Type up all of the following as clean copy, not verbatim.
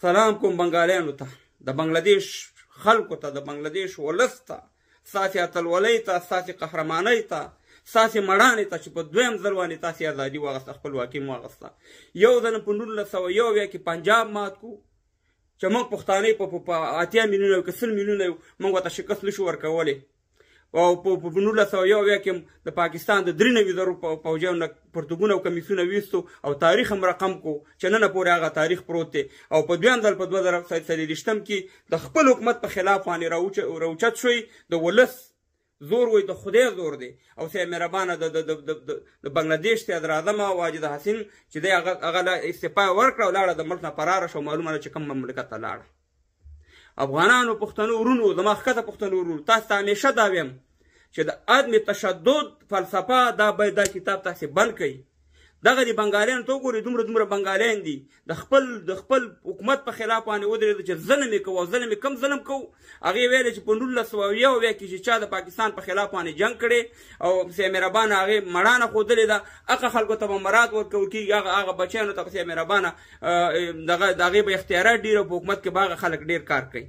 سلام کوم بنګالیانو ته، د بنګلادیش خلکو ته، د بنګلادیش ولس ته، ستاسې اتلولۍ ته، ستاسې قهرمانۍ ته، ستاسې مړانې ته چې په دویم ځل باندې تاسې ازادي واغسته، خپلواکي مو واغسته. یو ځل په 1971 کې پنجاب مات کو چې موږ پښتانه په 80 میلیونه یو که 100 میلیونه یو، موږ ورته شکست نشو ورکولی. او په 1971 کې د پاکستان د 93 زرو پوځیانو نه پرتګونه او کمیسونه ویستو او تاریخ هم رقم کو چې ننه پورې هغه تاریخ پروت دی. او په دویم ځل په 2024 کې د خپل حکومت په خلاف باندې راوچت شوی، د ولس زور وای، د خدای زور دی. او سه مهربانه د بنګلادیش صدراعظم واجد حسین چې دی هغه له استعفا ورکړه او لاړه د ملک نه فراره شو، معلومه ده چې کوم مملکت ته لاړه. افغانانو پښتنو ورونو، زما ښکته پښتنو ورونو، تاسو ته همیشه دا ویم چې د عدم تشدد فلسفه دا باید دا کتاب تاسې بند کړئ. دغه دي بنګالیانو ته وګورئ، دومره دومره بنګالیان دي د خپل حکومت په خلاف باندې ودرېدل چې ظلم یې کوو او ظلم یې کم ظلم کوو. هغې ویلې چې په 1971 کې چې چا د پاکستان په خلاف باندې جنګ کړی او سه مهربانه هغې مړانه ښودلې ده، هغه خلکو ته به مراد ورکول کېږي، هغه بچیانو ته به سه مهربانه دغه د هغې به اختیارات ډېر او په حکومت کې به هغه خلک ډېر کار کوي.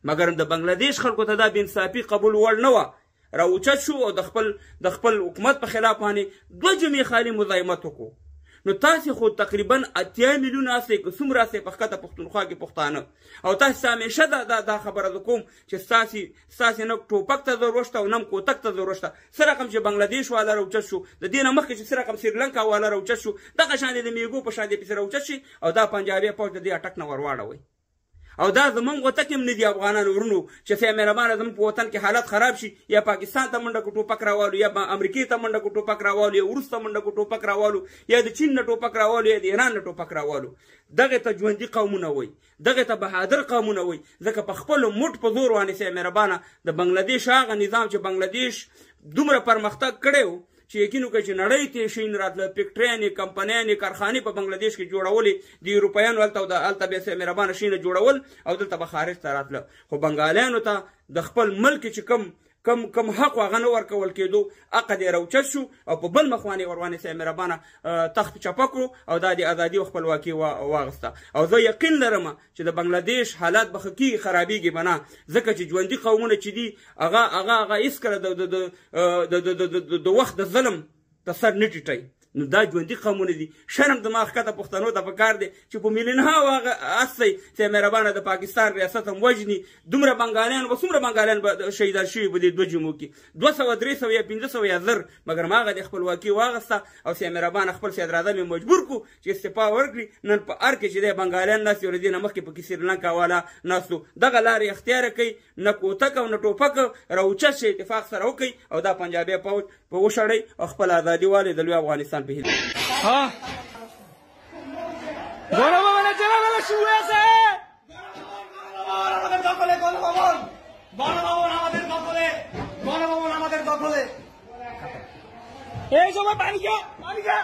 مګر د بنګلادیش خلکو ته دا بېانصافي قبول وړ نه وه. راوچت شو او د خپل حکومت په خلاف باندې دوه جمعې خالي مزاحمت وکړو. نو تاسې خو تقریبا 80 میلیونه هسې که څومره هسې په ښکته پښتونخوا کې پښتانه، او تاسې ته همیشه دا خبره زه کوم چې ستاسې نه ټوپک ته ضرورت شته او نه هم کوتک ته ضرورت شته. څه رقم چې بنګلادیش والا راوچت شو، د دې نه مخکې چې څه رقم سریلانکا والا راوچت شو، دغه شان دې د میګو په شان دې پسې راوچت شي او دا پنجابی پوځ د دې اټک نه ورواړوئ. او دا زمونږ وطن کې هم نه دي افغانانو ورونو چې سه مهربانه زمونږ په وطن کې حالت خراب شي، یا پاکستان ته منډه کو ټوپک راوالو، یا امریکې ته منډه کو ټوپک راوالو، یا روس ته منډه کو ټوپک راوالو، یا د چین نه ټوپک راوالو، یا د ایران نه ټوپک راوالو. دغه ته ژوندي قومونه وایي، دغه ته بهادر قومونه وایي، ځکه په خپلو مټ په زور باندې سه مهربانه د بنګلادیش هغه نظام چې بنګلادیش دومره پرمختګ کړی و چې یقین وکړئ چې نړۍ ته یې شیان راتله، فکټریانې، کمپنیانې، کارخانې په بنګلادیش کې جوړولې، د اروپایانو هلته او هلته بیا سه مهربانه شیونه جوړول او دلته به خارج ته راتله. خو بنګالیانو ته د خپل ملک چې کم حق هغه نه ورکول کېدو، هغه دې راوچت شو او په بل مخ باندې ورباندې سه مهربانه تخت چپه کړو او دا د ازادي او خپلواکي واغسته. او زه یقین لرم چې د بنګلادیش حالات به ښه کېږي، خرابېږي به نه، ځکه چې ژوندي قومونه چې دي هغه هغه هغه هېڅکله د وخت د ظلم ته سر نه ټیټوي. نو دا ژوندي قومونه دي. شرم زما ښکته پښتنو ته پکار دی چې په میلیونهاو هغه هستی چې مهربانه د پاکستان ریاست هم وژني. دومره بنګالیان به څومره بنګالیان به شهیدان شوي په دې دوه جمعو کې، 200، 300 یا 500 یا 1000، مګر هغه د خپلواکي واغسته او سه مهربانه خپل صدراعظم یې مجبور کړو چې استعفا ورکړي. نن په ارګ کې چې دی بنګالیان ناست دي، له دې نه مخکې پکې سریلانکا والا ناست وو. دغه لارې اختیار کوي، نه کوتک او نه ټوپک، راوچت شي، اتفاق سره وکړي او دا پنجابي پوځ په وشړئ او خپل ازادي والي د لوی افغانستان په هیله. হ্যাঁ, গণভবনে জেলা শুয়ে আছে, আমাদের দখলে গণভবন, গণভবন আমাদের দখলে, গণভবন আমাদের দখলে। এই সময় পানি খা, পানি খা।